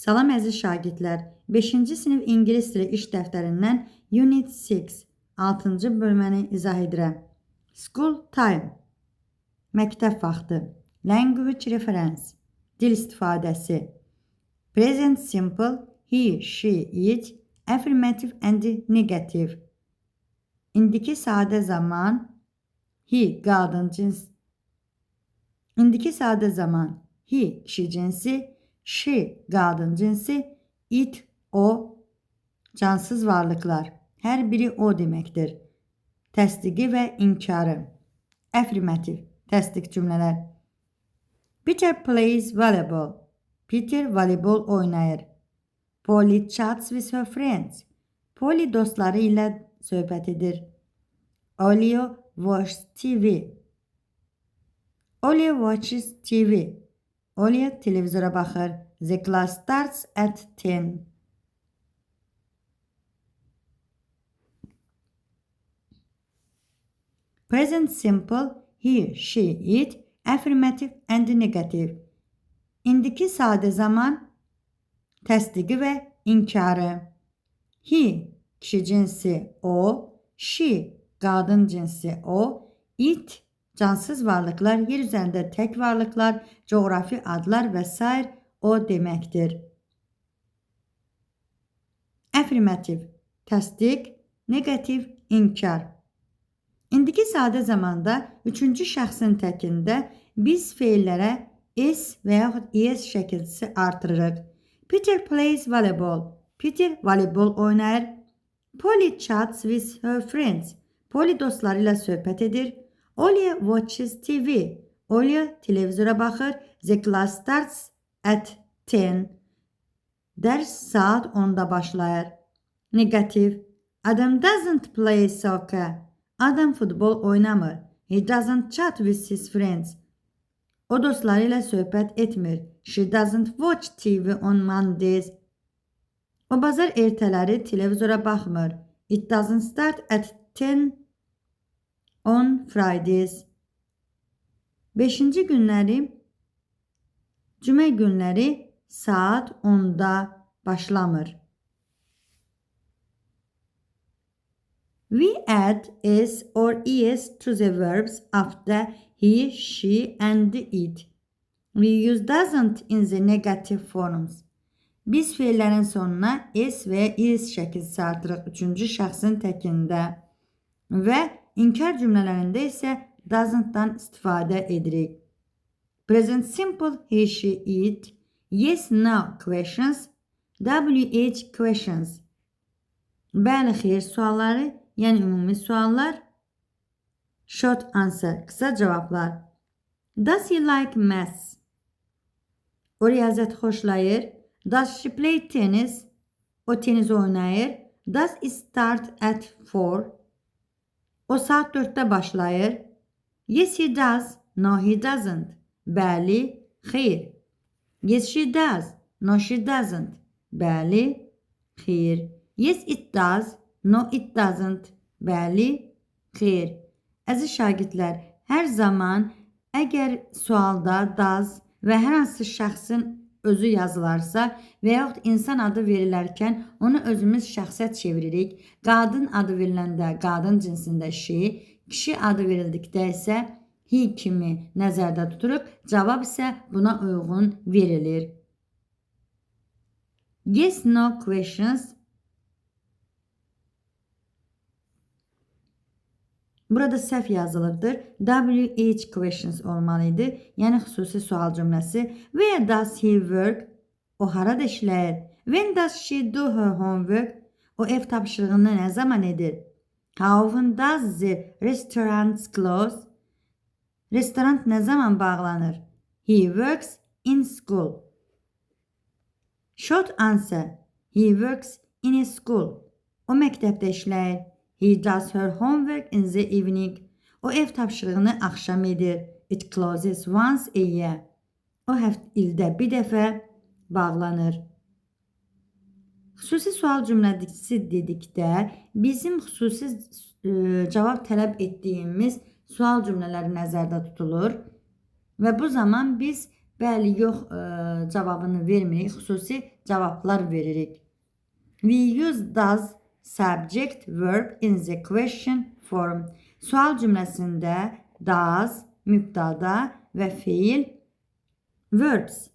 Salam əziz şagirdlər. 5-ci sinif ingilis dili iş dəftərindən Unit 6, 6-cı bölməni izah edirəm. School time. Məktəb vaxtı. Language reference. Dil istifadəsi. Present simple, he, she, it, affirmative and negative. İndiki sadə zaman he qadın cins. İndiki sadə zaman he kişi cinsi, she qadın cinsi, it o cansız varlıqlar. Hər biri o deməkdir. Təsdiqi və inkarı. Affirmative təsdiq cümlələr. Peter plays volleyball. Peter voleybol oynayır. Polly chats with her friends. Polly dostları ilə söhbət edir. Olio watches TV. Olio watches TV. Olio televizora baxır. The class starts at 10. Present simple, he, she, it, affirmative and negative. İndiki sadə zaman təsdiqi və inkarı. He kişi cinsi o, she qadın cinsi o, it cansız varlıqlar, yer üzərində tək varlıqlar, coğrafi adlar və sair o deməkdir. Affirmative təsdiq, negativ inkar. İndiki sadə zamanda üçüncü şəxsin təkində biz feillərə s və yaxud es şəkilçisi artırırıq. Peter plays volleyball. Peter voleybol oynayır. Polly chats with her friends. Polly dostları ilə söhbət edir. Olya watches TV. Olya televizora baxır. The class starts at 10. Dərs saat 10-da başlayır. Negativ. Adam doesn't play soccer. Adam futbol oynamır. He doesn't chat with his friends. O dostları ilə söhbət etmir. She doesn't watch TV on Mondays. O bazar ertələri televizora baxmır. It doesn't start at 10 on Fridays. Beşinci günləri cümə günləri saat 10-da başlamır. We add s or es to the verbs after he, she and it. We use doesn't in the negative forms. Biz feillərin sonuna s və es şəkilçisi artırıq üçüncü şəxsin təkində və inkar cümlələrində isə doesn't-dan istifadə edirik. Present simple he, she, it, yes, no questions, WH questions. Bəli, xeyir sualları, yəni ümumi suallar. Short answer, qısa cavablar. Does he like maths? O riyaziyyat xoşlayır. Does she play tennis? O tenis oynayır. Does it start at 4? O saat 4-də başlayır. Yes he does. No he doesn't. Bəli, xeyr. Yes she does. No she doesn't. Bəli, xeyr. Yes it does. No it doesn't. Bəli, xeyr. Əziz şagirdlər, hər zaman əgər sualda does və hər hansı şəxsin özü yazılarsa və yaxud insan adı verilərkən onu özümüz şəxsə çeviririk. Qadın adı veriləndə qadın cinsində she, kişi adı verildikdə isə he kimi nəzərdə tuturuq. Cavab isə buna uyğun verilir. Yes, no questions. Burada səhv yazılıbdır. WH questions olmalıydı. Yəni xüsusi sual cümləsi. Where does he work? O harada işləyir? When does she do her homework? O ev tapşırığını nə zaman edir? How often does the restaurant close? Restoran nə zaman bağlanır? He works in school. Short answer. He works in a school. O məktəbdə işləyir. He does her homework in the evening. O ev tapşırığını axşam edir. It closes once a year. O həft ildə bir dəfə bağlanır. Xüsusi sual cümləsi dedikdə bizim xüsusi cavab tələb etdiyimiz sual cümlələri nəzərdə tutulur və bu zaman biz Bəli, yox cavabını vermirik, xüsusi cavablar veririk. We use does subject verb in the question form. Sual cümləsində does, mübtəda və feil verbs.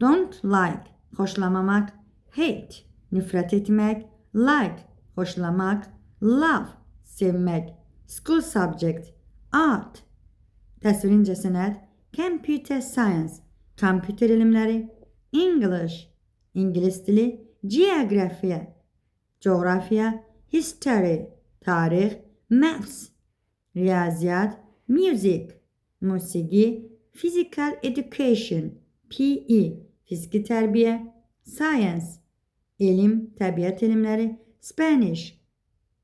Don't like, xoşlamamaq, hate, nifrət etmək, like, xoşlamaq, love, sevmək, school subject, art, təsvir incəsənət, computer science, kompüter elmləri, English, ingilis dili, geography, coğrafiya, history, tarix, maths, riyaziyyat, music, musiqi, physical education, PE, fiziki tərbiyə, science, elm, təbiət elmləri, Spanish,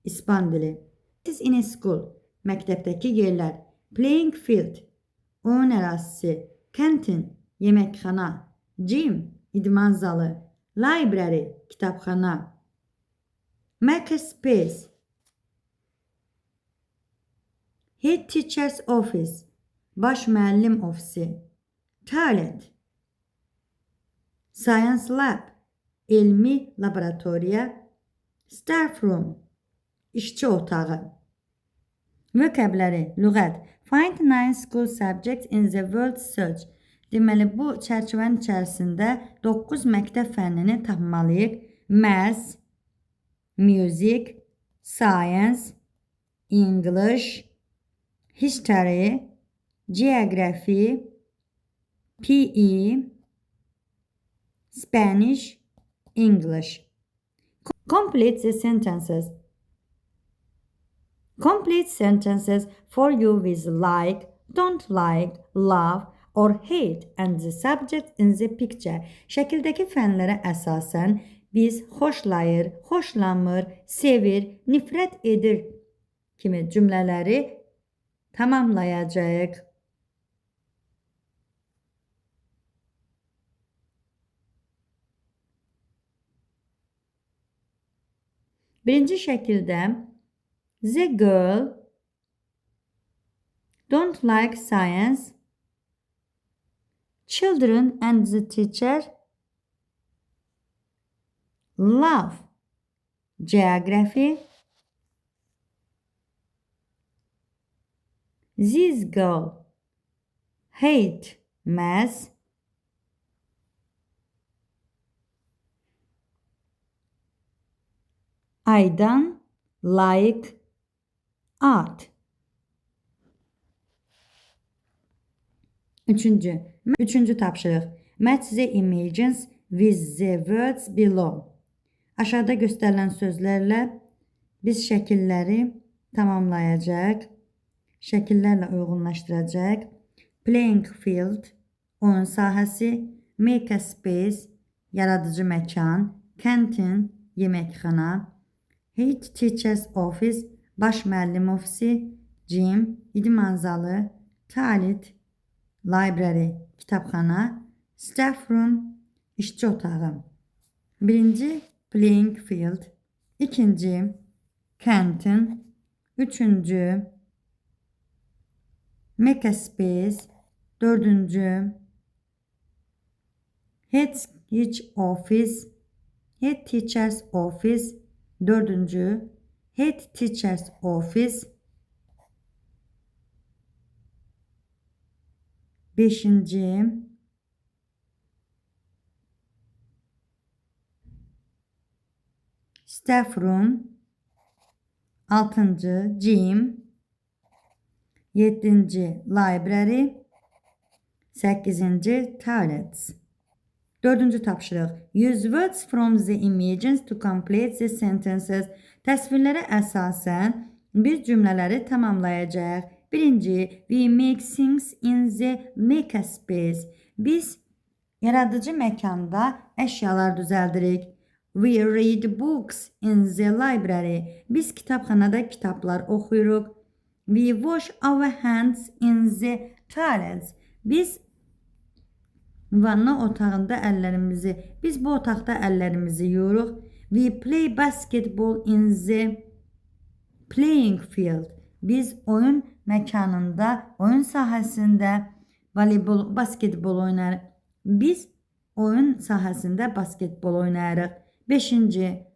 İspan dili. This in a school, məktəbdəki yerlər, playing field, oyun ərazisi, canteen, yeməkxana, gym, idman zalı, library, kitabxana, makerspace, head teacher's office, baş müəllim ofisi, toilet, science lab, elmi laboratoriya, staff room, işçi otağı. Vocabulary, lüğət. Find 9 school subjects in the world search. Deməli, bu çərçivənin içərisində 9 məktəb fənnini tapmalıyıq. Maths, music, science, English, history, geography, PE, Spanish, English. Complete the sentences. Complete sentences for you with like, don't like, love or hate and the subject in the picture. Şəkildəki fənlərə əsasən biz xoşlayır, xoşlamır, sevir, nifrət edir kimi cümlələri tamamlayacağıq. Birinci şəkildə the girl don't like science, children and the teacher love geography. This girl hate math. I don't like art. Üçüncü tapşırıq. Match the images with the words below. Aşağıda göstərilən sözlərlə biz şəkilləri tamamlayacaq. Şəkillərlə uyğunlaşdıracaq. Playing field, oyun sahəsi, make a space, yaradıcı məkan, canteen, yeməkxana, head teacher's office, baş müəllim ofisi, gym, idman zalı, toilet, library, kitabxana, staff room, işçi otağı. Birinci playing field, ikinci canteen, üçüncü make a space, dördüncü head teach office, head teacher's office, dördüncü head teacher's office, beşinci staff room, altıncı gym, yeddinci library, səkkizinci toilets. Dördüncü tapşırıq. Use words from the images to complete the sentences. Təsvirlərə əsasən biz cümlələri tamamlayacağıq. Birinci, we make things in the makerspace. Biz yaradıcı məkanda əşyalar düzəldirik. We read books in the library. Biz kitabxanada kitablar oxuyuruq. We wash our hands in the toilets. Biz vanna otağında əllərimizi, biz bu otaqda əllərimizi yuyuruq. We play basketball in the playing field. Biz oyun məkanında, oyun sahəsində voleybol, basketbol Biz oyun sahəsində basketbol oynayırıq. Beşinci,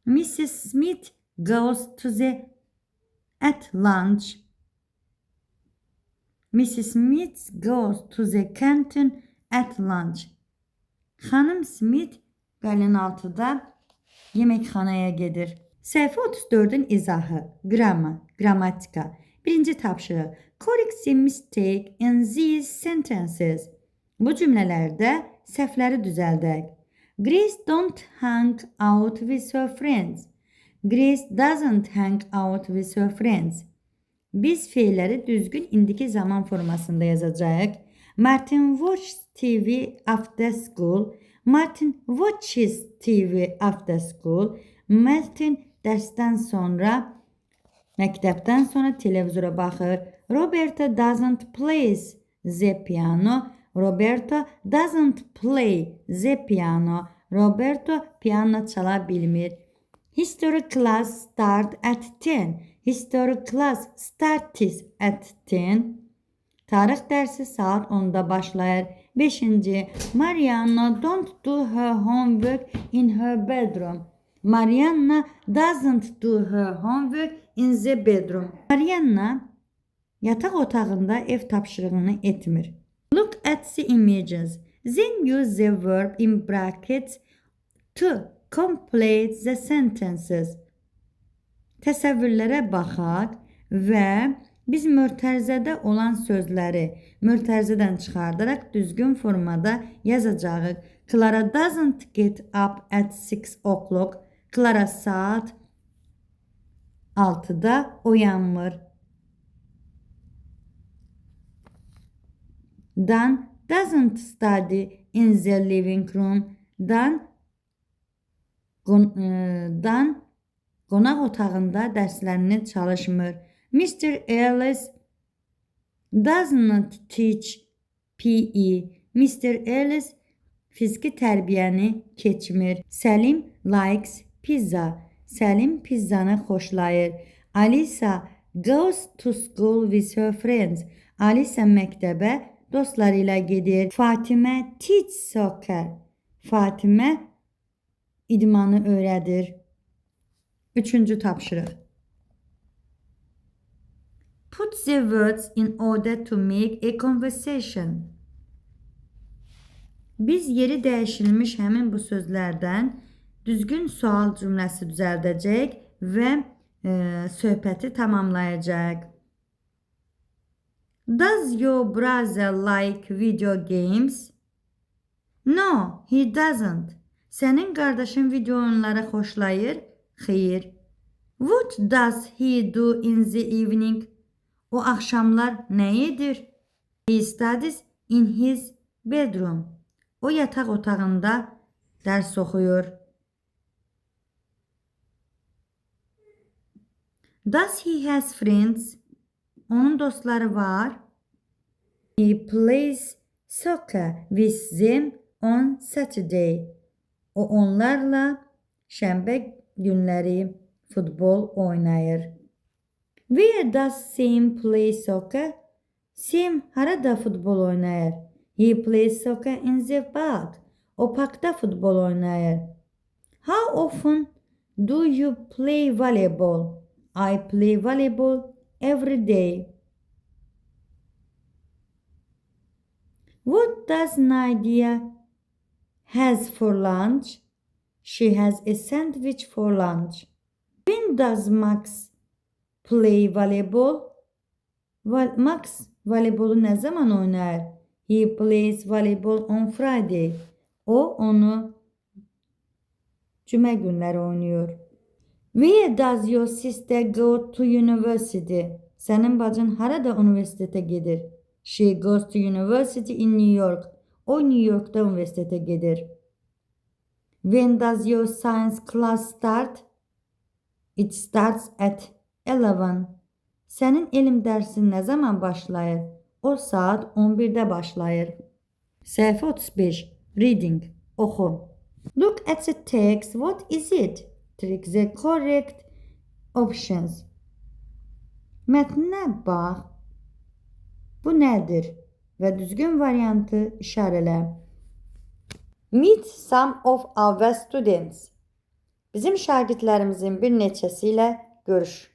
Mrs. Smith goes to the at lunch. Mrs. Smith goes to the canteen at lunch. Xanım Smith qalın 6-da yeməkxanaya gedir. Səhifə 34-ün izahı, grammar, qrammatika. Birinci tapşırıq. Correct the mistake in these sentences. Bu cümlələrdə səhvləri düzəldək. Grace don't hang out with her friends. Grace doesn't hang out with her friends. Biz feilləri düzgün indiki zaman formasında yazacağıq. Martin watches TV after school. Martin watches TV after school. Martin dərsdən sonra, məktəbdən sonra televizora baxır. Roberta doesn't play the piano. Roberto doesn't play the piano. Roberto piano çala bilmir. History class start at 10. History class starts at 10. Tarix dərsi saat 10-da başlayır. 5-ci, Marianna don't do her homework in her bedroom. Marianna doesn't do her homework in the bedroom. Marianna yataq otağında ev tapşırığını etmir. Look at the images. Then use the verb in brackets to complete the sentences. Təsəvvürlərə baxaq və biz mötərizədə olan sözləri mötərizədən çıxardaraq düzgün formada yazacağıq. Clara doesn't get up at 6 o'clock. Clara saat 6-da oyanmır. Dan doesn't study in the living room. Dan qonaq otağında dərslərini çalışmır. Mr. Ellis does not teach PE. Mr. Ellis fiziki tərbiyəni keçmir. Səlim likes pizza. Səlim pizzanı xoşlayır. Alisa goes to school with her friends. Alisa məktəbə dostları ilə gedir. Fatimə teach soccer. Fatimə idmanı öyrədir. Üçüncü tapşırıq. Put the words in order to make a conversation. Biz yeri dəyişilmiş həmin bu sözlərdən düzgün sual cümləsi düzəldəcək və söhbəti tamamlayacaq. Does your brother like video games? No, he doesn't. Sənin qardaşın video oyunları xoşlayır? Xeyr. What does he do in the evening? O axşamlar nə edir? He studies in his bedroom. O yataq otağında dərs oxuyur. Does he has friends? Onun dostları var. He plays soccer with them on Saturday. O onlarla şənbə günləri futbol oynayır. Where does Sam play soccer? Sam harada futbol oynayır? He plays soccer in the park. O parkda futbol oynayır. How often do you play volleyball? I play volleyball every day. What does Nadia has for lunch? She has a sandwich for lunch. When does Max play volleyball? Max voleybolu nə zaman oynayır? He plays volleyball on Friday. O onu cümə günləri oynayır. Where does your sister go to university? Sənin bacın harada universitetə gedir? She goes to university in New York. O New York'da universitetə gedir. When does your science class start? It starts at 11. Sənin elm dərsin nə zaman başlayır? O saat 11-də başlayır. Səhifə 35. Reading. Oxu. Look at the text. What is it? Tick the correct options. Mətnə bax. Bu nədir? və düzgün variantı işarələ. Meet some of our students. Bizim şagirdlərimizin bir neçəsi ilə görüş.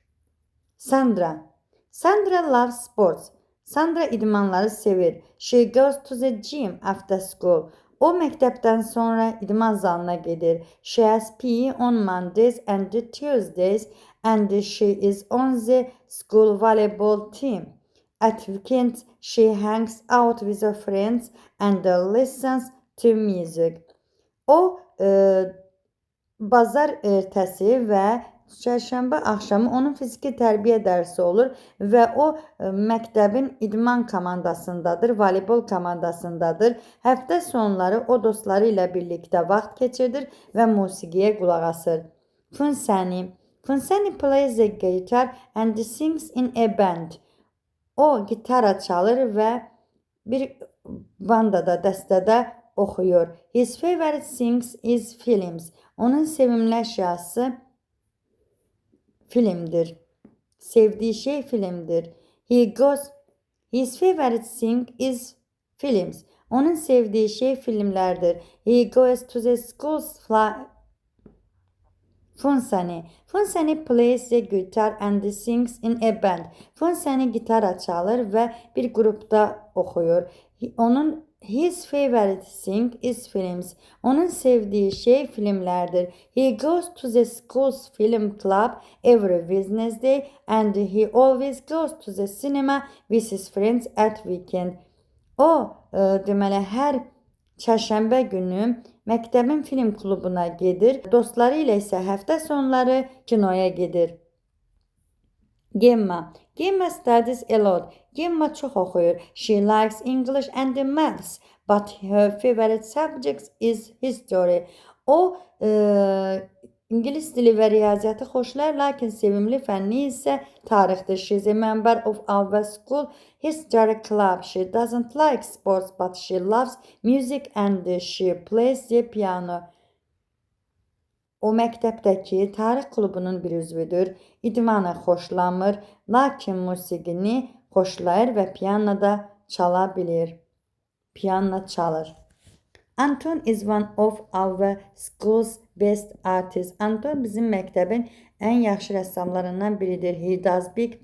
Sandra. Sandra loves sports. Sandra idmanları sevir. She goes to the gym after school. O məktəbdən sonra idman zalına gedir. She has PE on Mondays and Tuesdays and she is on the school volleyball team. At weekends she hangs out with her friends and listens to music. O bazar ertəsi və çərşənbə axşamı onun fiziki tərbiyə dərsi olur və o məktəbin idman komandasındadır, voleybol komandasındadır. Həftə sonları o dostları ilə birlikdə vaxt keçirdir və musiqiyə qulaq asır. Funsani. Funsani plays the guitar and sings in a band. O gitara çalır və bir bandada, dəstədə oxuyur. His favorite things is films. Onun sevimli əşyası filmdir. Sevdiği şey filmdir. He goes His favorite thing is films. Onun sevdiği şey filmlerdir. He goes to the school's Funsani. Funsani plays the guitar and sings in a band. Funsani gitara çalır və bir qrupda oxuyur. Onun His favorite thing is films. Onun sevdiği şey filmlerdir. He goes to the school's film club every Wednesday and he always goes to the cinema with his friends at weekend. O, deməli, hər çərşənbə günü məktəbin film klubuna gedir. Dostları ilə isə həftə sonları kinoya gedir. Gemma. Gemma studies a lot. Gemma çox oxuyur. She likes English and maths, but her favorite subject is history. O İngilis dili və riyaziyyatı xoşlayır, lakin sevimli fənni isə tarixdir. She is a member of our school history club. She doesn't like sports, but she loves music and she plays the piano. O məktəbdəki tarix klubunun bir üzvüdür. İdmanı xoşlamır, lakin musiqini xoşlayır və pianoda çala bilir. Piano çalır. Anton is one of our school's best artists. Anton bizim məktəbin ən yaxşı rəssamlarından biridir. He does big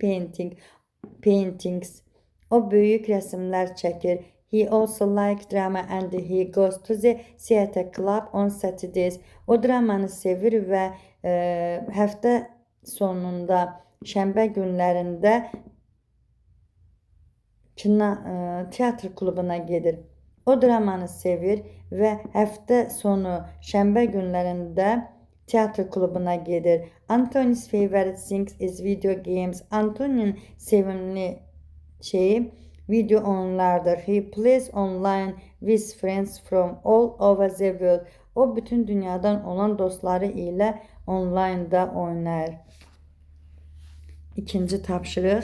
paintings. O böyük rəsmlər çəkir. He also likes drama and he goes to the theater club on Saturdays. O dramanı sevir və həftə sonunda şənbə günlərində teatr klubuna gedir. O dramanı sevir və həftə sonu şənbə günlərində teatr klubuna gedir. Anthony's favorite thing is video games. Anthony'nin sevimli şeyi video oyunlardır. He plays online with friends from all over the world. O bütün dünyadan olan dostları ilə online'da oynar. İkinci tapşırıq.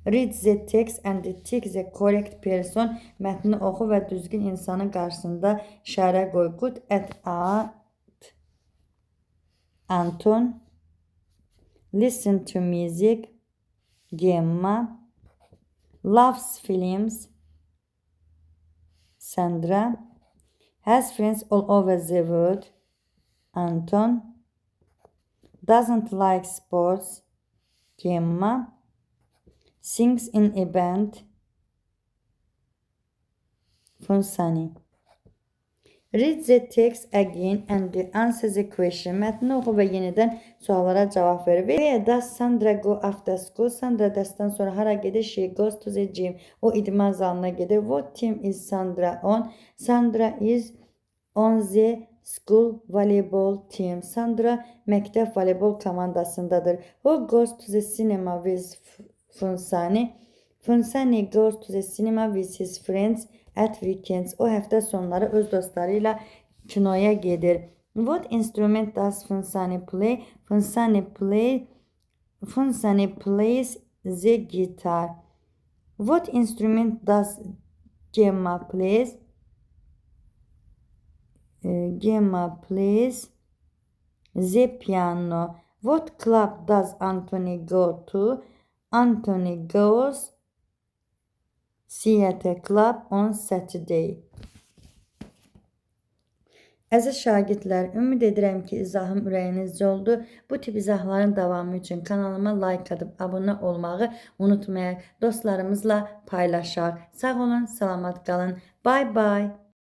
Read the text and tick the correct person. Mətni oxu və düzgün insanın qarşısında işarə qoy. Good at art. Anton. Listen to music. Gemma. Loves films. Sandra. Has friends all over the world. Anton. Doesn't like sports. Gemma. Sings in a band. Funsani. Read the text again and answer the question. Mətni oxu və yenidən suallara cavab ver. Where does Sandra go after school? Sandra dərsdən sonra hara gedir? She goes to the gym. O idman zalına gedir. What team is Sandra on? Sandra is on the school volleyball team. Sandra məktəb voleybol komandasındadır. Who goes to the cinema with Funsani? Funsani goes to the cinema with his friends at weekends. O həftə sonları öz dostları ilə kinoya gedir. What instrument does Funsani play? Funsani plays the guitar. What instrument does Gemma plays? Gemma plays the piano. What club does Anthony go to? Anthony goes See you at the club on Saturday. Əziz şagirdlər, ümid edirəm ki, izahım ürəyinizcə oldu. Bu tip izahların davamı üçün kanalıma like atıp abunə olmağı unutmayaq. Dostlarımızla paylaşaq. Sağ olun, salamat qalın. Bye bye.